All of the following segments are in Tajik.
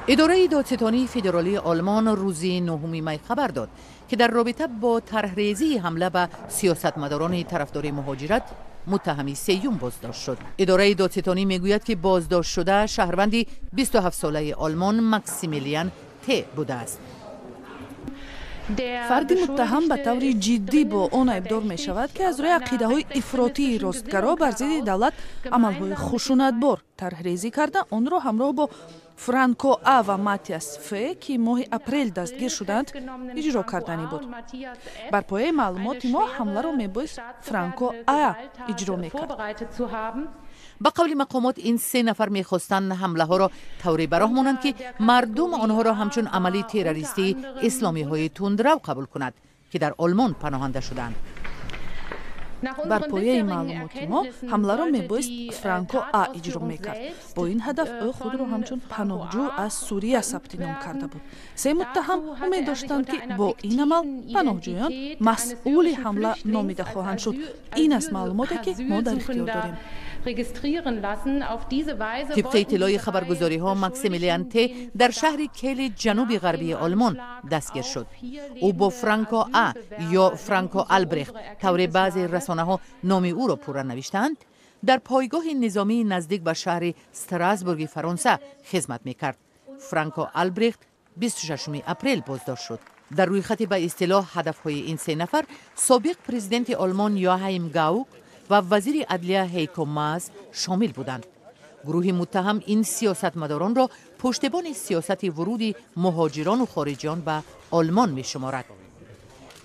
Идораи додситонии федералии Олмон рӯзи 9 май хабар дод, ки дар робита бо тарҳрезии ҳамла ба сиёсатмадорони тарафдори муҳоҷират муттаҳами сеюм боздошт шуд. Идораи додситонӣ мегӯяд, ки боздоштшуда шаҳрванди 27-солаи Олмон Максимилиан Т будааст. Фарди муттаҳам ба таври ҷиддӣ бо он айбдор мешавад, ки аз рӯи ақидаҳои ифротии ростгаро бар зидди давлат амалҳои хушунатбор тарҳрезӣ карда, онро ҳамроҳ бо Франко А ва Матиас Ф, ки моҳи апрел дастгир шуданд, иҷро карданӣ буд. Бар пояи маълумоти мо, ҳамларо мебоист Франко А иҷро мекард. Ба қавли мақомот, ин се нафар мехостанд ҳамлаҳоро тавре ба роҳ монанд, ки мардум онҳоро ҳамчун амали террористии исломиҳои тундрав қабул кунад, ки дар Олмон паноҳанда шуданд. Бар пояи маълумоти мо, ҳамларо мебоист Франко А иҷро мекард. Бо ин ҳадаф ӯ худро ҳамчун паноҳҷӯ аз Сурия сабти ном карда буд. Се муттаҳам умед доштанд, ки бо ин амал паноҳҷӯён масъули ҳамла номида хоҳанд шуд. Ин аст маълумоте, ки мо дар ихтиёр дорем. Тибқи иттилои хабаргузориҳо, Максимилиан Т дар шаҳри Кели ҷануби ғарбии Олмон дастгир шуд. Ӯ бо Франко А ё Франко Албрехт, тавре баъзе расонаҳо номи ӯро пурра навиштаанд, дар пойгоҳи низомии наздик ба шаҳри Страсбурги Фаронса хизмат мекард. Франко Албрехт 26 апрел боздошт шуд. Дар рӯйхати ба истилоҳ ҳадафҳои ин се нафар собиқ президенти Олмон Йоахим Гаук ва вазири адлия Ҳейко Маас шомил буданд. Гурӯҳи муттаҳам ин сиёсатмадоронро пуштибони сиёсати вуруди муҳоҷирону хориҷиён ба Олмон мешуморад.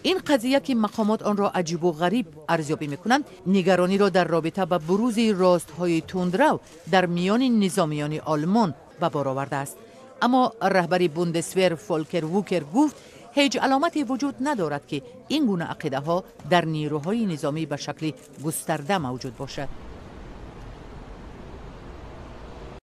Ин қазия, ки мақомот онро аҷибу ғариб арзёбӣ мекунанд, нигарониро дар робита ба бурӯзи ростҳои тундрав дар миёни низомиёни Олмон ба бор овардааст. Аммо раҳбари Бундесвер Фолкер Вукер гуфт, ҳеҷ аломате вуҷуд надорад, ки ин гуна ақидаҳо дар нерӯҳои низомӣ ба шакли густарда мавҷуд бошад.